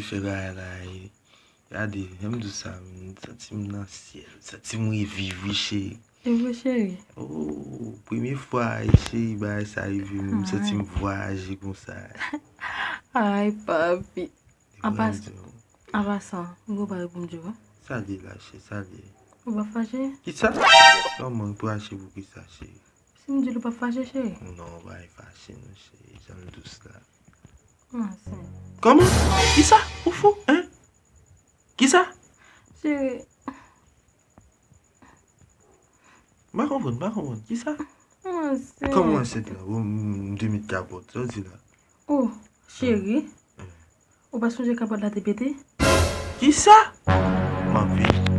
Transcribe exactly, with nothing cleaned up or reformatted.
Cheri, la, e, gade, jan m di sa, m santi m nan syèl, m santi m reviv, wi, cheri. E vre, cheri? Oh, premye fwa, e, cheri, bagay sa rive m, m santi m vwayaje konsa. Ay, papi. Vre, Apa- m di w. Apa sa, m gon bagay pou m di w. Sa de la, cheri, sa de. Ou pa fache? Kisa? Kòman pou fache pou kisa, cheri? Si m di l ou pa fache, cheri? Non, pa fache, non, cheri, jan l dous la. Manse. Kòman? Kisa? Ou fou, hein? Kisa? Cheri, M pa konprann, m pa konprann. Kisa? manse. Kòman ansent la? Ou m de met kapòt, sa w di la? Oh, cheri. Ou pa sonje kapòt la te pete? Kisa? M ap viv.